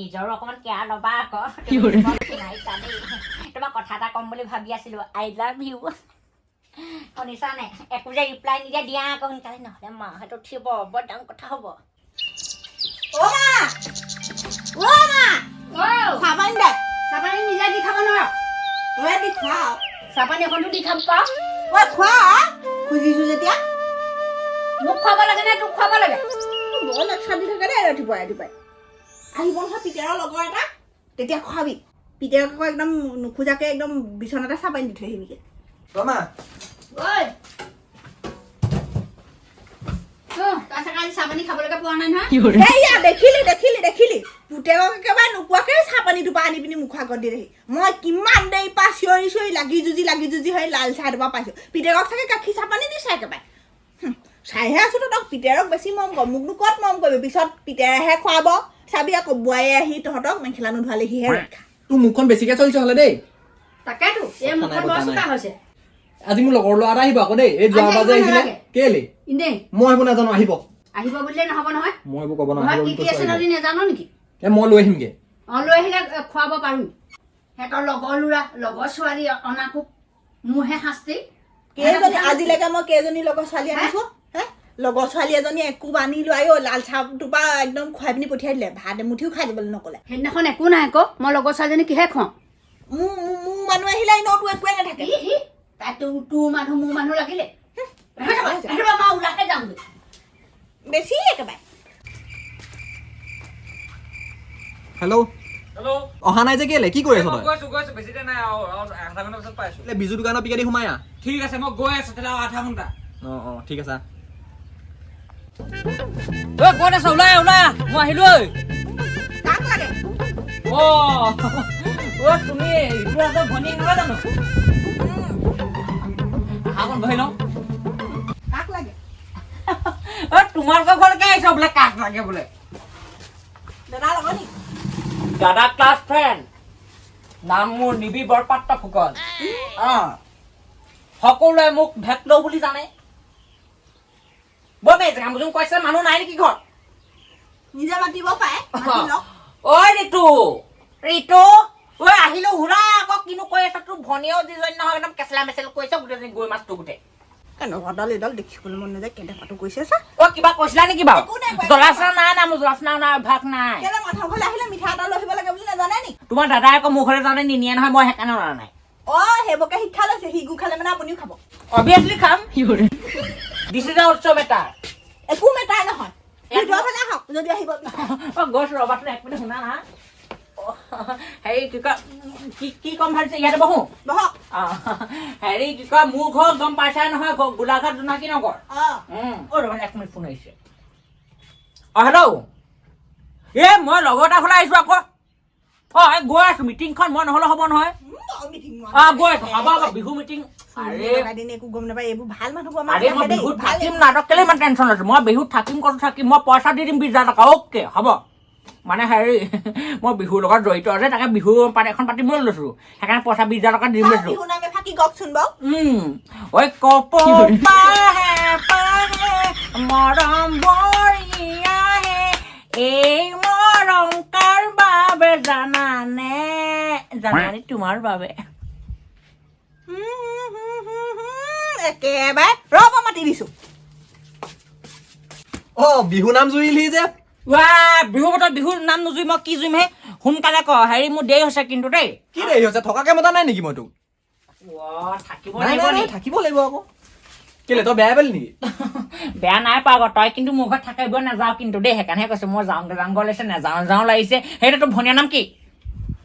নিজৰো অকণমান কেয়াৰ ল'বা আকৌ। তুমি বৰ ক্ষীণাইছা দেই। তোমাক কথা এটা ক'ম বুলি ভাবি আছিলো। I love you. শুনিছা নে? একো যে ৰিপ্লাই নিদিয়া। দিয়া আকৌ সোনকালে, নহ'লে মাহঁত উঠিব, বৰ ডাঙৰ কথা হ'ব। অ মা, অ মা। চাহপানী দে। চাহপানী নিজে দি খাব নোৱাৰ? তই দি খোৱা। চাহপানী এখনতো দি খাব পাৰ। ঐ, খোৱা খুজিছো যেতিয়া। মোক খুৱাব লাগে নে তোক খুৱাব লাগে? বৰ লেকচাৰ দি থাকে দেই ৰাতিপুৱাই ৰাতিপুৱাই। আহিব নহয় পিতেৰৰ লগৰ এটা, তেতিয়া খোৱাবি। পিতেৰক আকৌ একদম নোখোজাকে একদম বিচনাতে চাহপানী দি থৈ আহিবিগে। মা। ঐ, অ, তই চাগে আজি চাহপানী খাবলৈকে পোৱা নাই নহয়। সেয়া দেখিলি, দেখিলি, দেখিলি? পুতেকক একেবাৰে নোকোৱাকে চাহপানী টোপা আনি পিনি মুখৰ আগত দিলেহি। মই কিমান দেৰি পা চিঞৰি চিঞৰি, লাগি যুঁজি লাগি যুঁজি হৈ লাল চাহ টোপা পাইছো। পিতেকক চাগে গাখীৰ চাহপানী দিছে একেবাৰে। চাইহে আছো তহঁতক। পিতেৰক বেছি মৰম কৰ, মোকনো ক'ত মৰম কৰিবি? পিছত পিতেৰেহে খুৱাব, চাবি আকৌ। বোৱাৰীয়ে আহি তহঁতক মেখেলা নোধোৱালেহিহে ৰক্ষা। তোৰ মুখখন বেছিকে চলিছে হ'লে দেই। তাকেতো, এই কথা নাই, মুখখন বৰ কথা নাই। চোকা হৈছে। আজি মোৰ লগৰ ল'ৰা এটা আহিব আকৌ দেই, এই যোৱাবাৰ যে আজি আহিব আহিছিলে। নালাগে। কেলে? এনেই। মই এইবোৰ নাজানো, আহিব। আহিব বুলিলে নহ'ব নহয়। মই এইবোৰ ক'ব নোৱাৰো, ঘৰত আহিব কি বুলি কি কৈছো, আছে আহিব। তহঁতি নাজান নেকি? এ, মই লৈ আহিমগে। অ, লৈ আহিলে খুৱাব পাৰো। সিহঁতৰ লগৰ ল'ৰা, লগৰ ছোৱালী অনাকো মোৰহে শাস্তি। কেইজনী আজিলৈকে মই কেইজনী লগৰ ছোৱালী আনিছো হে? লগৰ ছোৱালী এজনী একো আনি লোৱাই অ, লাল চাহ টোপা একদম খুৱাই পিনি পঠিয়াই দিলে। ভাত এমুঠিও খাই যাবলৈ নকলে। সেইদিনাখন একো নাই আকৌ, মই লগৰ ছোৱালীজনী কিহে খুৱাওঁ? মোৰ মানুহ আহিলে এনেও তোৰ একোৱে নাথাকে। ই হি, তাই তোৰ মানুহ, মোৰ মানুহ লাগিলে। সেইটো মই ওলাহে যাওঁগৈ। বেছি একেবাৰে। হেল্ল'। হেল্ল'। অহা নাই যে কেলে? কি কৰি আছ মই তই? গৈছো, গৈছো, বেছি দেৰি নাই আৰু, আৰু আধা ঘণ্টা পিছত পাইছো। এই বিজু দোকানৰ পিকেদি সোমাই আহ। ঠিক আছে, মই গৈ আছো তেতিয়াহ'লে, আৰু আধা ঘণ্টা। অঁ, ঠিক আছে, আহ। ঐ, ক'ত আছ? ওলাই আহ, ওলাই আহ, মই আহিলো ঐ। কাক লাগে? অ অ, তুমি ঋতুৰাজৰ ভনীয়েক নহয় জানো? আহা, অকণ বহি লওঁ। কাক লাগে? অ, তোমালোকৰ ঘৰলৈকে আহিছ বোলে, কাক লাগে বোলে? দাদা লগৰ নি? দাদা ক্লাছ ফ্ৰেণ্ড, নাম মোৰ নিবি বৰপাত্ৰ ফুকন। অ, সকলোৱে মোক ভেকলৌ বুলি জানে। বৰ বেজ গামজুং কৈছে, মানুহ নাই নেকি ঘৰত? নিজে মাতিব পাৰে, মাতি লওক। ঐ ঋতু, ঋতু, ঐ, আহিলো। হুৰা আকৌ কিনো কৈ আছ? তোৰ ভনীয়েও যিজনী নহয়, একদম কেঁচলা মেচেল কৈছে গোটেইজনী, গৈ মাছটো গোটেই। কেনেকুৱাডাল এইডাল, দেখিবলৈ মন নাযায়। কেনেকুৱাটো কৈছে চা। অ, কিবা কৈছিলা নেকি বাৰু? একো নাই কোৱা। জ্বলা চলা নাই নাই, মোৰ জ্বলা চলা নাই, অভ্যাস নাই। কেলে, মানুহৰ ঘৰলৈ আহিলে মিঠা এটা লৈ আহিব লাগে বুলি নাজানে নি? তোমাৰ দাদাই আকৌ মোৰ ঘৰলৈ যাওঁতে নিনিয়ে নহয়, মই সেইকাৰণে অনা নাই। অ, সেইবোৰকে শিক্ষা লৈছে। সি গু খালে মানে আপুনিও খাব? অভিয়াছলি খাম। This is also better. একো মেটাৰ নহয়। ভিতৰৰ ফালে আহক যদি আহিব বিচাৰে। অ, গৈছো, ৰ'বাচোন এক মিনিট। শুনা না, অ, হেৰি কি কয়, কি কি ক'ম ভাবিছে, ইয়াতে বহোঁ? বহক। অ, হেৰি কি কয়, মোৰ ঘৰ গম পাইছাই নহয়, গোলাঘাট জোনাকী নগৰ। অ, ৰ'বা, এক মিনিট, ফোন আহিছে। অ, হেল্ল', এ মই লগৰ এটা ঘৰলৈ আহিছোঁ আকৌ। অ, এই গৈ আছোঁ, মিটিংখন মই নহ'লে হ'ব নহয়। মিটিং। অ, গৈ আছোঁ, হ'ব হ'ব, বিহু মিটিং। আৰে লগাই দিনে একো গম নাপায়। এইবোৰ ভাল মানুহবোৰ আমাৰ আৰে মই নাহে দেই, বিহুত ভাল। থাকিম নাটক কেলে ইমান টেনশ্যন লৈছো? মই বিহুত থাকিম, ক'তো থাকিম। মই পইচা দি দিম 20,000 টকা। অ'কে, হ'ব। মানে হেৰি, মই বিহুৰ লগত জড়িত আছে, তাকে বিহু পাতি এখন পাতিম বুলি লৈছো, সেইকাৰণে পইচা 20,000 টকা দিম চাওঁ, লৈছো। বিহু নামে ফাঁকি কওকচোন বাৰু। ঐ কপৌ পাহে পাহে মৰম ভৰি আহে, এই মৰম কাৰ বাবে জানানে? জানানে? তোমাৰ বাবে। হুম, হুম, হুম, হুম, হুম, একেবাৰে ৰ'ব, মাতি দিছো। অ, বিহু নাম জুৰিলহি যে। ৱা, বিহু বতৰত বিহুৰ নাম নুজুৰি মই কি জুইম হে? সোনকালে ক হেৰি, মোৰ দেৰি হৈছে কিন্তু দেই। কি দেৰি হৈছে? থকাকে মতা নাই নেকি মই তোক? ৱা, থাকিব নাই। লাগিব নাই, নি? নাই, থাকিব লাগিব আকৌ। কেলে, তই বেয়া পালি নেকি? বেয়া নাই পোৱা আকৌ। তই কিন্তু মোৰ ঘৰত থাকিব নাযাওঁ কিন্তু দেই, সেইকাৰণেহে কৈছো। মই যাওঁগে যাওঁগে লাগিছে, নাযাওঁ যাওঁ লাগিছে। সেইটো তোৰ ভনীয়াৰ নাম কি?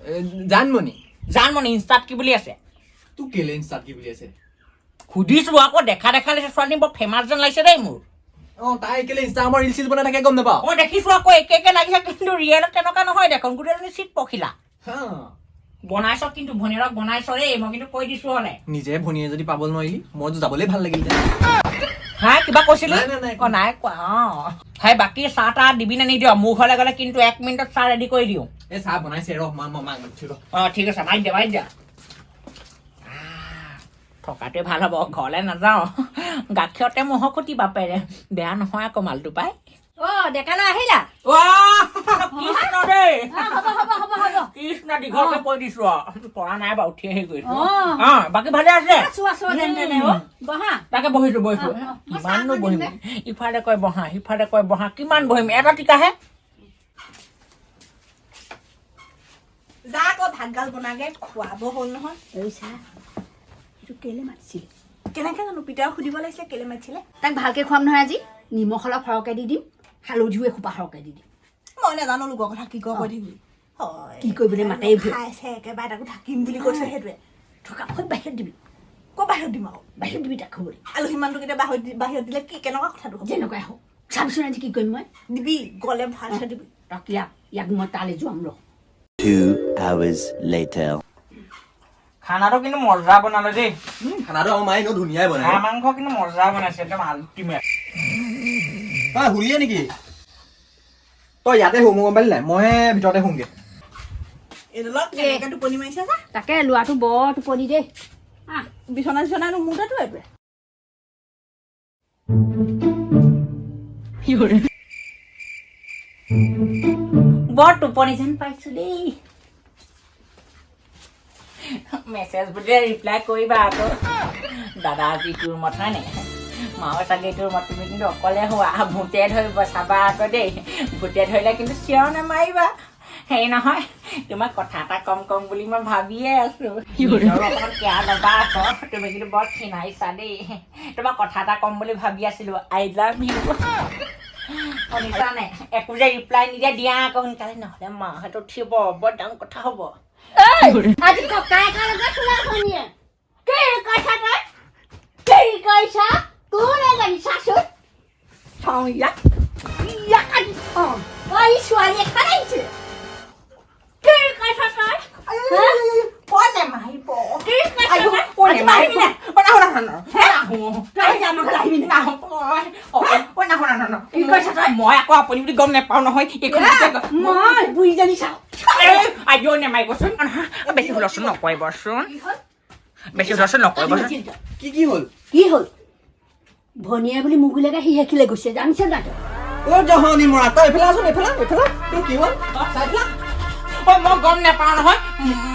এ, জানমণি। জানমণি। ইনষ্টাত কি বুলি আছে? তোক কেলে ইনষ্টাত কি বুলি আছে? সুধিছো আকৌ, দেখা দেখা লাগিছে, ছোৱালী বৰ ফেমাছ যেন লাগিছে দেই মোৰ। অ, তাই কেলে ইনষ্টাগ্ৰামৰ ৰিল চিল বনাই থাকে, গম নাপাওঁ? মই দেখিছো আকৌ, একে একে লাগিছে, কিন্তু ৰিয়েলত তেনেকুৱা নহয় দেখোন। গোটেইজনী চিট পখিলা। হা। বনাইছ কিন্তু, ভনীয়েৰক বনাইছ দেই, মই কিন্তু কৈ দিছো হ'লে। নিজে ভনীয়ে যদি পাব নোৱাৰিলি, মইতো যাবলৈ ভাল লাগিল। হা, কিবা কৈছিলি? নাই, নাই, নাই। অ, নাই কোৱা। অ, সেই বাকী চাহ তাহ দিবি নে নিদিয়? মোৰ ঘৰলৈ গ'লে কিন্তু এক মিনিটত চাহ ৰেডি কৰি দিওঁ। এই চাহ বনাইছে, ৰ, মই মাক মাতিছো, ৰ। অ, ঠিক আছে, মাৰি দিয়া, মাৰি দিয়া। থকাটোৱে ভাল হ'ব, ঘৰলৈ নাযাওঁ। গাখীৰতে ম'হৰ খুটি বাপেৰে, বেয়া নহয় আকৌ মালটো পাই। অ ডেকালৈ আহিলা? কৃষ্ণ দেই। হ'ব হ'ব হ'ব হ'ব। কৃষ্ণ, দীঘলকে কৈ দিছো আৰু। পৰা নাই বাৰু, উঠি আহি গৈছো। অ। অ, বাকী ভালে আছে? আছো আছো, যেন তেনে অ। বহা। তাকে বহিছো বহিছো। অ, অ। মই কিমাননো চাহ বহিম? আনিম। ইফালে কয় বহা, সিফালে কয় বহা, কিমান বহিম? এটা টিকাহে। যা আকৌ ভাতগাল বনাগে, খুৱাব হ'ল নহয়। ঐ চা, এইটো কেলে মাতিছিলে? কেনেকে জানো, পিতাক সুধিব লাগিছিলে কেলে মাতিছিলে। তাক ভালকে খুৱাম নহয় আজি। নিমখ অলপ সৰহকে দি দিম, হালধিও এসোপা সৰহকে দি দিম। মই নাজানো লোকৰ কথা, কি কৈ থাকিবি হয়। কি কৰিবলৈ মাতে এইবোৰ? খাইছে একেবাৰে, তাকো থাকিম বুলি কৈছে সেইটোৱে। থকা হৈ বাহিৰত দিবি। ক'ত বাহিৰত দিম আকৌ? বাহিৰত দিবি তাক খাবলৈ। আলহী মানুহটো কেতিয়া বাহিৰত দিলে কি কেনেকুৱা কথাটো হ'ব? যেনেকুৱাই হওক, চাবিচোন আজি কি কৰিম মই। দিবি, গ'লে ভালছে দিবি। তাক ইয়াক ইয়াক মই তালৈ যোৱাম ৰ। 2 hours later. খানাটো কিন্তু মজা বনালে দেই। খানাটো আমাৰ মায়ে এনেও ধুনীয়াই বনায়। হাঁহ মাংস কিন্তু মজা বনাইছে, একদম আল্টিমেট। তই শুলিয়ে নেকি? তই ইয়াতে শু, মই গম পালি নাই, মইহে ভিতৰতে শুমগে। এইডালত কেনেকে টোপনি মাৰিছে চা। তাকে, ল'ৰাটো বৰ টোপনি দেই। আহ। বিচনা চিচনা মোৰতাতো এইটোৱে। বৰ টোপনি যেন পাইছো দেই। মেছেজ বুলিয়ে ৰিপ্লাই কৰিবা আকৌ। দাদা আজি তোৰ ৰুমত হয় নাই? মাও চাগে এইটো ৰুমত। তুমি কিন্তু অকলে হোৱা, ভূতে ধৰিব, চাবা আকৌ দেই। ভূতে ধৰিলে কিন্তু চিঞৰ নামাৰিবা। হেৰি নহয়, তোমাক কথা এটা কম কম বুলি মই ভাবিয়ে আছো। নিজৰো অকণমান কেয়াৰ ল'বা আকৌ। তুমি কিন্তু বৰ ক্ষীণাইছা দেই। তোমাক কথা এটা কম বুলি ভাবি আছিলো। I love you. শুনিছা নাই? একো যে ৰিপ্লাই নিদিয়া, দিয়া আকৌ সোনকালে, নহ'লে মাহঁত উঠিব, বৰ ডাঙৰ কথা হ'ব। আজি ককায়েকৰ লগত শুলা শুনিয়ে কি কৈছা তই? কি কৈছা? কোন এজনী চাচোন। চাওঁ ইয়াক। ইয়াক আজি অ ঐ ছোৱালী এখন আহিছে। কি কৈছা তই? কোনে মাৰিব? কি কৈছা তই? আজি মাৰিবি নে? তই আজি আমাৰ ঘৰলৈ আহিবি নে? কি কৈছা তই? মই আকৌ আপুনি বুলি গম নাপাওঁ নহয় এইখন। মই বুঢ়ীজনী চাওঁ। আইঅ, নেমাৰিবচোন, বেছি হুলস্থুল নকৰিবচোন, বেছি হুলস্থুল নকৰিবচোন। কি কি হ'ল? কি হ'ল? ভনীয়ে বুলি মুগুলেকে সি সেইখিলে গৈছে, জানিছ নাই তই? অ জহনী মৰা, তই এইফালে আছোন, এইফালে এইফালে, তোৰ কি হ'ল? চাই পেলা। অ, মই গম নাপাওঁ নহয়।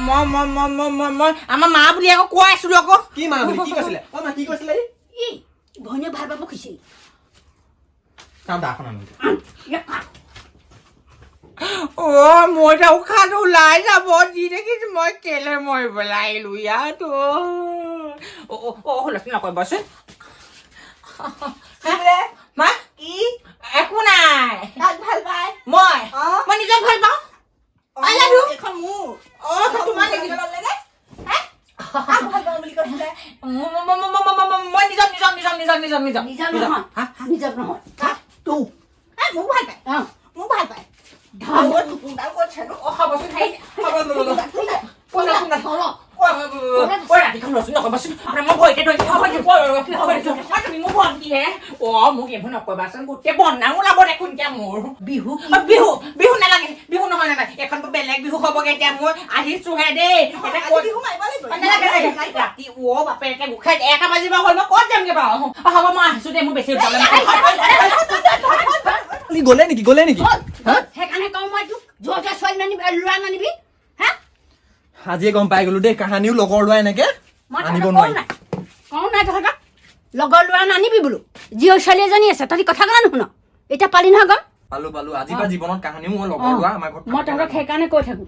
মই মই মই মই মই মই আমাৰ মা বুলি আকৌ কৈ আছিলো আকৌ। কি মা বুলি কি কৈছিলে? অ মা, কি কৈছিলে ই? ই ভনীয়ে ভাল পাব খুজিছে। চাওঁ, দাখন আনো। ইয়াক খা। অ, মই এতিয়া উশাহটো ওলাই যাব যি দেখিছো। মই কেলে মৰিবলৈ আহিলো ইয়াত? অ অ অ, হুলস্থুল নকৰিবচোন। মা। কি? একো নাই। কাক ভাল পায়? মই অ। মই নিজক ভাল পাওঁ। I love you. এইখন মোৰ। অ, তোমাৰ নেকি? ল'লে নে? হে? কাক ভাল পাওঁ বুলি কৈছিলে? মই নিজক নিজক নিজক নিজক নিজক নিজক। নিজৰ নহয়। হা? নিজৰ নহয় তোৰ। এ, মোক ভাল পায়। অ। মোক ভাল পায়। টুকুৰডাল ক'ত আছে নো? অ, হ'বচোন, হেৰি হ'ব। কোন কোন? ধৰ। ঐ, ৰাতিখন ৰচোন, নকৰিবাচোন। মই ভৰিতে ধৰিছো। তুমি মোক ভণ্টিহে। অ, মোক এইবোৰ নকৰিবাচোন, গোটেই বদনাম ওলাব দেখোন এতিয়া মোৰ। বিহু। অ, বিহু বিহু নালাগে, বিহু নহয়, নালাগে। এখন বেলেগ বিহু হ'বগে। এতিয়া মই আহিছোহে দেই। এতিয়া ক'ত আজি বিহু মাৰিব লাগিব। নালাগে নালাগে। ৰাতি অ বাপেকে গোসাঁই 1টা বাজিব হ'ল, মই ক'ত যামগে বাৰু? অ, হ'ব, মই আহিছো দেই, মোৰ বেছি প্ৰব্লেম। ই গ'লে নেকি? গ'লে নেকি? হা? সেইকাৰণে কওঁ মই তোক, যোৱা ছোৱালী নানিবি, ল'ৰা নানিবি। হা। আজিয়ে গম পাই গ'লো দেই, কাহানিও লগৰ ল'ৰা এনেকে মই আনিব তহঁতক কওঁ নোৱাৰি। নাই, কওঁ নাই তহঁতক, লগৰ ল'ৰা নানিবি বোলো? জীয়ৰ ছোৱালী এজনী আছে, তহঁতি কথা ক'লা নুশুন। এতিয়া পালি নহয় গম? পালো পালো। আজিৰ পৰা জীৱনত কাহানিও মই লগৰ ল'ৰা আমাৰ ঘৰত মই তহঁতক সেইকাৰণে কৈ থাকো।